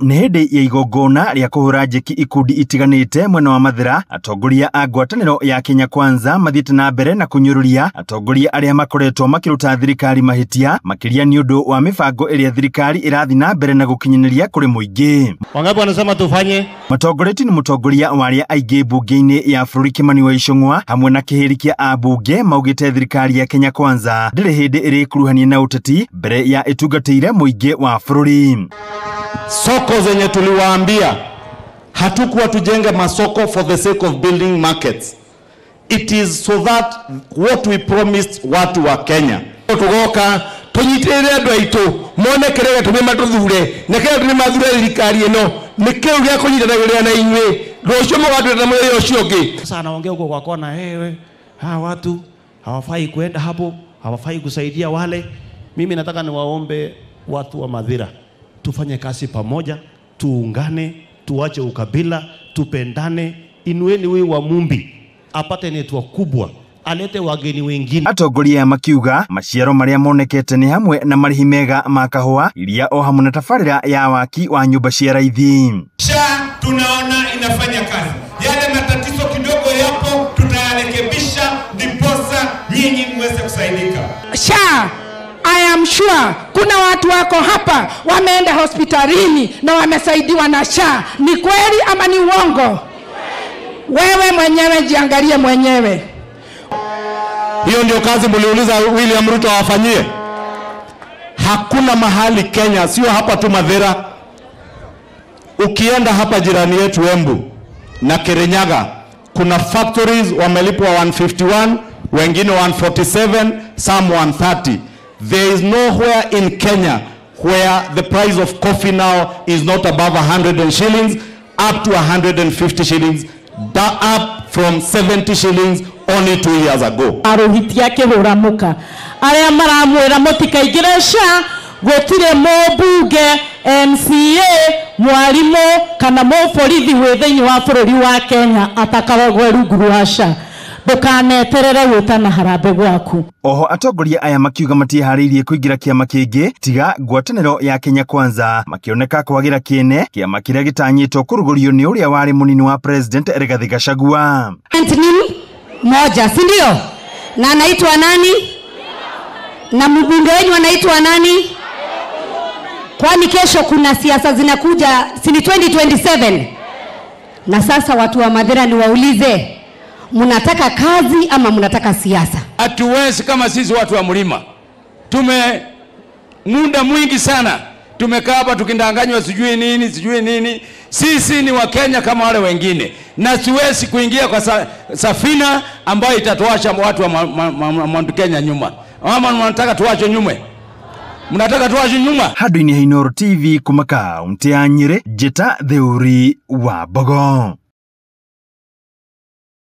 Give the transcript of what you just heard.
Nĩ hĩndĩ ya igongona rĩa kũhũra njeki ikundi itiganĩte mwena wa Mathĩra, atongoria a ngwatanĩro ya Kenya Kwanza mathiĩte na mbere na kũnyũrũria atongoria arĩa makoretwo makĩruta thirikari mahĩtia, makĩria nĩ ũndũ wa mĩbango ĩrĩa thirikari ĩrathiĩ na mbere na gũkinyanĩria kũrĩ mũingĩ. Wangapi wanasema tufanye? Matongoretio nĩ mũtongoria wa arĩa aingĩ mbunge-inĩ ya bũrũri Kimani wa Ichung'wa hamwe na kĩhĩri kĩa ambunge maugĩte thirikari ya Kenya Kwanza ndĩrĩ hĩndĩ ĩrĩkuruhania na ũteti mbere ya ĩtungatĩire mũingĩ wa bũrũri. Soko zenye tuliwaambia hatukuwa tujenge masoko for the sake of building markets. It is so that what we promised watu wa Kenya. Tugoka tunyitirire andu aitu mone kiria gĩtũmi matuthure na kiria gĩtũmi mathure thirikari ĩno nĩ kĩu gĩa kũnyitanagĩrĩra na inyuĩ rũciũ mũgatwĩra mũthenya ũcio ũngĩ. Sasa anaongea huko kwa kona, wewe hawa watu hawafai kuenda hapo, hawafai kusaidia wale. Mimi nataka niwaombe watu wa Mathira tufanye kazi pamoja, tuungane, tuache ukabila, tupendane. Inueni huyu wa Mumbi apate network kubwa, alete wageni wengine. Atongoria makiuga maciaro maria monekete ni hamwe na marihi mega ma kahũa iria o hamwe na tabarĩra ya waki wa nyumba cia raithi. SHA tunaona inafanya kazi, yale matatizo kidogo yapo tutayarekebisha ndiposa nyinyi muweze kusaidika. SHA I am sure kuna watu wako hapa wameenda hospitalini na wamesaidiwa na SHA. Ni kweli ama ni uongo? Wewe mwenyewe jiangalie mwenyewe. Hiyo ndio kazi mliuliza William Ruto awafanyie. Hakuna mahali Kenya, sio hapa tu Mathira. Ukienda hapa jirani yetu Embu na Kirinyaga, kuna factories wamelipwa 151, wengine 147, some 130. There is nowhere in Kenya where the price of coffee now is not above 100 shillings, up to 150 shillings, up from 70 shillings only 2 years ago. Aruhitia kihura muka aria maramwira mutikaingire SHA gutire mũmbunge, MCA, mwarimu kana mũborithi wĩ thĩinĩ wa bũrũri wa Kenya atakarogwo rungu rwa SHA. Ndũkaneterere gwĩtana harambee gwaku. Oho atongoria aya makiuga matiharĩirie kũingĩra kĩama kĩngĩ tiga ngwatanĩro ya Kenya Kwanza, makĩoneka kwagĩra kĩene kĩama kĩrĩa gĩtanyĩtwo kũrugũrio nĩ ũrĩa warĩ mũnini wa President Rigathi Gachagua. Ni moja, si ndio? Na anaitwa nani? Na mbunge wenu anaitwa nani? Kwani kesho kuna siasa zinakuja, si ni 2027? Na sasa watu wa Mathira niwaulize, mnataka kazi ama mnataka siasa? Hatuwezi kama sisi watu wa mlima. Tume muda mwingi sana tumekaa hapa tukindanganywa sijui nini, sijui nini. Sisi ni Wakenya kama wale wengine. Na siwezi kuingia kwa safina ambayo itatuacha watu wa Mount Kenya nyuma. Mama mnataka tuache nyuma. Mnataka tuache nyuma. Handũ-inĩ ha Inooro TV kuma kaunti ya Nyĩrĩ, Njĩta Theuri wa Mbogo.